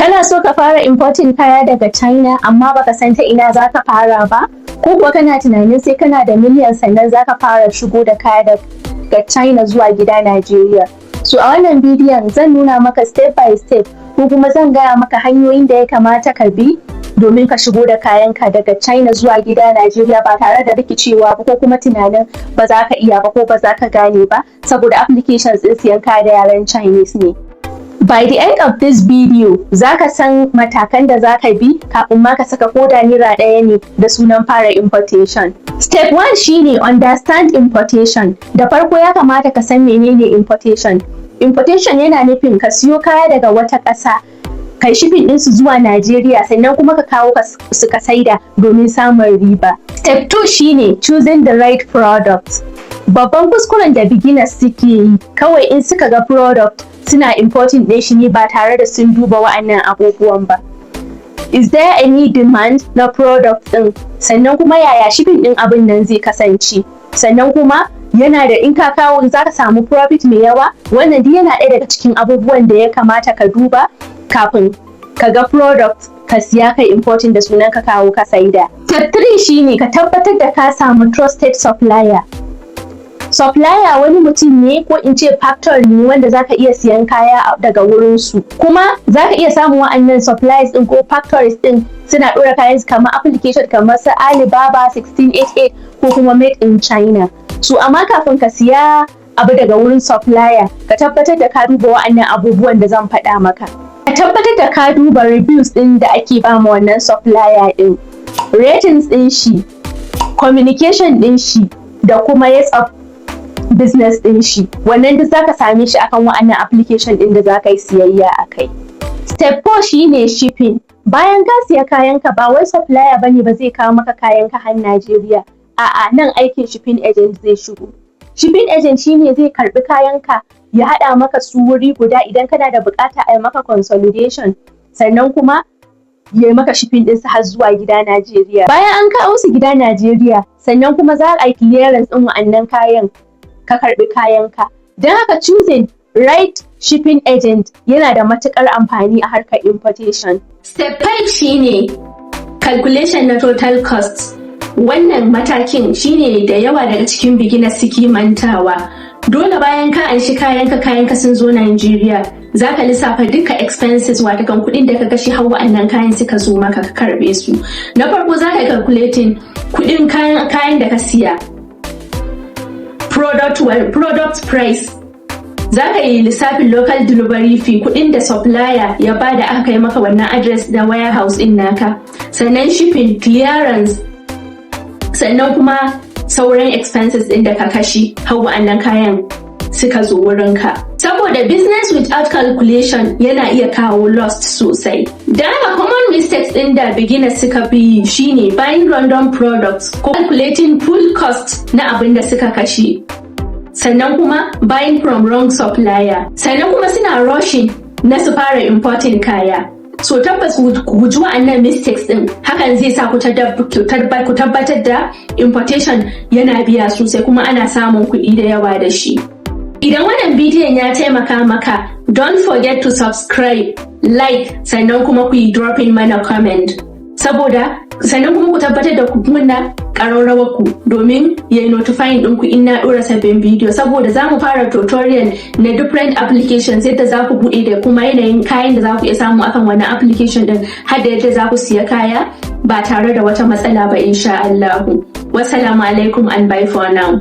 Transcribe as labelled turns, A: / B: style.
A: Kana so ka fara importing kaya daga China amma baka san ta ina za ka fara ba? Ko kuwa kana tunanin sai kana da miliyan sannan za ka fara shigo da kaya daga China zuwa gida Najeriya? So a wannan bidiyon zan nuna maka step by step, ko kuma zan gaya maka hanyoyin da ya kamata ka bi domin ka shigo da kayanka daga China zuwa gida Najeriya ba tare da rikicewa ba ko kuma tunanin ba za ka iya ba ko ba za ka gane ba, saboda applications ɗin siyan kaya da yaren Chinese ne. By the end of this video, za ka san matakan da za ka bi kafin ma ka saka koda naira 1 ne da sunan fara importation. Step 1 shine understand importation. Da farko ya kamata ka san menene importation. Importation yana nufin ka siyo kaya daga wata ƙasa, kai shipping ɗinsu zuwa Najeriya, sannan kuma ka kawo su ka saida domin samun riba. Step 2 shine choosing the right product. Babban kuskuren da beginners suke yi kawai, in suka ga product suna importing ɗin shi ne ba tare da sun duba wa'annan abubuwan ba. Is there any demand na product ɗin? Sannan kuma yaya shipping ɗin abin nan zai kasance? Sannan kuma yana da in ka kawo za ka samu profit mai yawa? Wannan duk yana ɗaya daga cikin abubuwan da ya kamata ka duba kafin ka ga product ka siya kai importing da sunan ka kawo ka saida. Step 3 shine ka tabbatar da ka samu trusted supplier. Supplier wani mutum ne, ko in ce factory ne, wanda zaka iya siyan kaya daga wurin su. Kuma zaka iya samun wa'annan suppliers din ko factories din suna ɗora kayan su kamar application kamar su Alibaba, 1688 ko kuma Made in China. So amma kafin ka siya abu daga wurin supplier, ka tabbatar da ka duba wa'annan abubuwan da zan faɗa maka. Ka tabbatar da ka duba reviews ɗin da ake ba ma wannan supplier ɗin, ratings ɗin shi, communication ɗin shi, da kuma years of business ɗin shi. Wannan duk zaka same shi akan wa'annan application ɗin da zaka yi siyayya a kai. Step 4 shine shipping. Bayan ka siya kayanka, ba wai supplier bane ba zai kawo maka kayanka har Najeriya. A'a, nan aikin shipping agent zai shigo. Shipping agent shine zai karbi kayanka ya haɗa maka su wuri guda, idan kana da buƙata a yi maka consolidation, sannan kuma ya yi maka shipping ɗinsu har zuwa gida Najeriya. Bayan an kawo su gida Najeriya, sannan kuma za a yi clearance ɗin wa'annan kayan, ka karɓi kayanka. Don haka choosing right shipping agent yana da matuƙar amfani a harkar importation. Step 5 shine calculation na total cost. Wannan matakin shine da yawa daga cikin beginners suke mantawa. Dole bayan ka anshi kayanka, kayanka sun zo Nigeria, za ka lissafa duka expenses, watakan kuɗin da ka kashe har wa'annan kayan suka zo maka ka karɓe su. Na farko za ka yi calculating kuɗin kayan da ka siya. Product price. Za ka yi lissafin local delivery fee, kuɗin da supplier ya bada aka kai maka wannan address da warehouse ɗin naka. Sannan shipping, clearance, sannan kuma sauran expenses ɗin da ka kashe har wa'annan kayan suka zo wurinka. Saboda business without calculation yana iya kawo loss sosai. Da haka common mistakes ɗin da beginners suka fi yi shine buying random products ko calculating full cost na abin da suka kashe. Sannan kuma buying from wrong supplier. Sannan kuma suna rushing na su fara importing kaya. So tabbas ku guji wa'annan mistakes din, hakan zai sa ku tabbatar da importation yana biya sosai kuma ana samun kuɗi da yawa da shi. Idan wannan bidiyon ya taimaka maka, don't forget to subscribe, like, sannan kuma ku yi dropping mana comment. Saboda sannan kuma ku tabbatar da ku kunna ƙararrawar ku domin ya yi notifying ɗinku in na ɗora sabbin bidiyo, saboda za mu fara tutorial na different applications, yadda za ku buɗe da kuma yanayin kayan da za ku iya samu akan wannan application ɗin, har da yadda za ku siya kaya ba tare da wata matsala ba, insha Allahu. Wassalamu alaikum and bye for now.